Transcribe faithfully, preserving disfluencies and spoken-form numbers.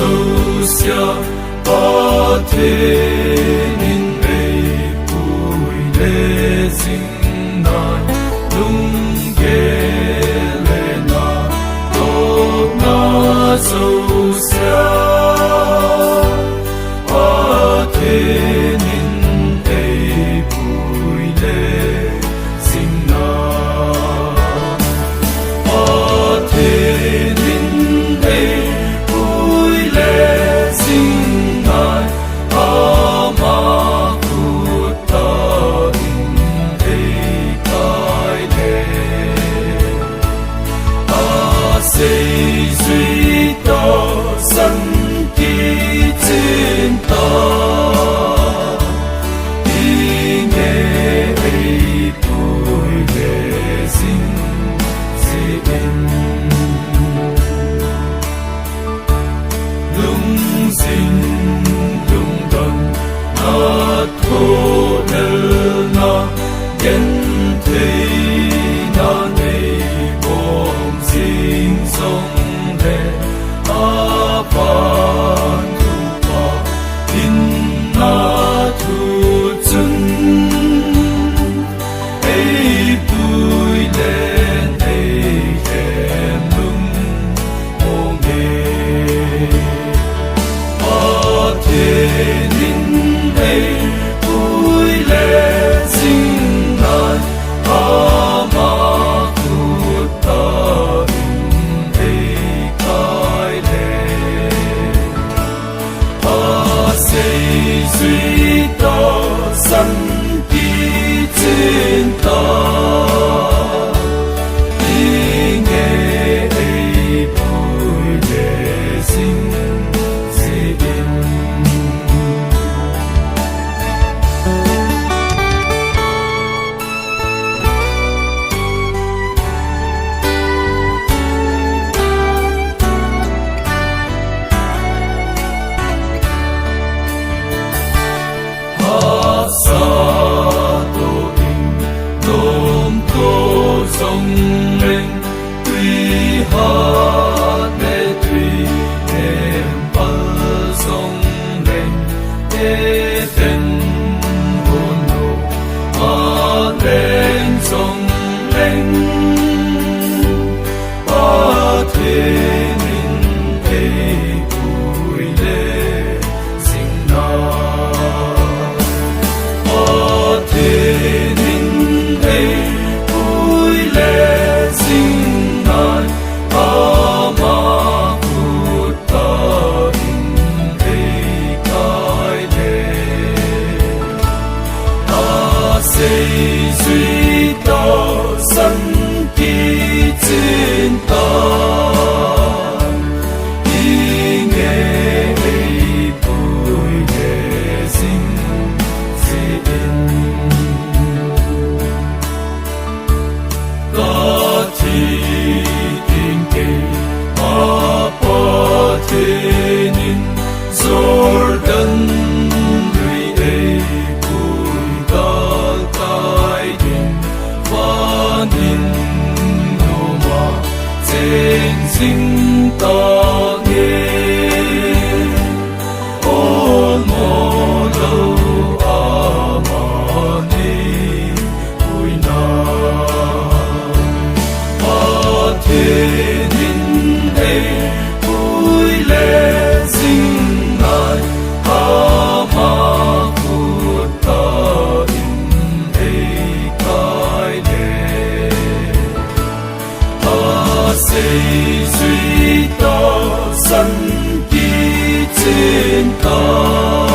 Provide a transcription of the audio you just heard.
Josia, Pathen in eipui le jing nai, lunggel le natona josia, Pathen in eipui le jing nai, Pathen in eipui le jing nai, ama khut tah in eikai le, aseijui tah, san kichen tah, i nge eipui le jing jeh in, lungsim lungdon, athoh lelna, gentheina nei bom jing jongle, avan thupa in athu chun, eipui le eikhem lung mong e. Pathen in eipui le jing nai, ama khut tah in eikai le, aseijui tah, san kichen tah, i nge eipui le jing jeh in, hahsa toh in, nom toh jong leng, twi hat le twi nem pal jong leng, Eden hon lou a leng jong leng, Pathen in eipui le jing nai, Pathen in eipui le jing nai, ama khut tah in eikai le, aseijui tah, san kichen tah, i nge eipui le jing jeh in, ka thi teng kei a Pathen in Jordan lui eipui galkai ding, van in noma cheng jing tange. Olmo lou ama nei pui nai, Pathen in eipui le jing nai, ama khut tah in eikai le, aseijui tah, san kichen tah,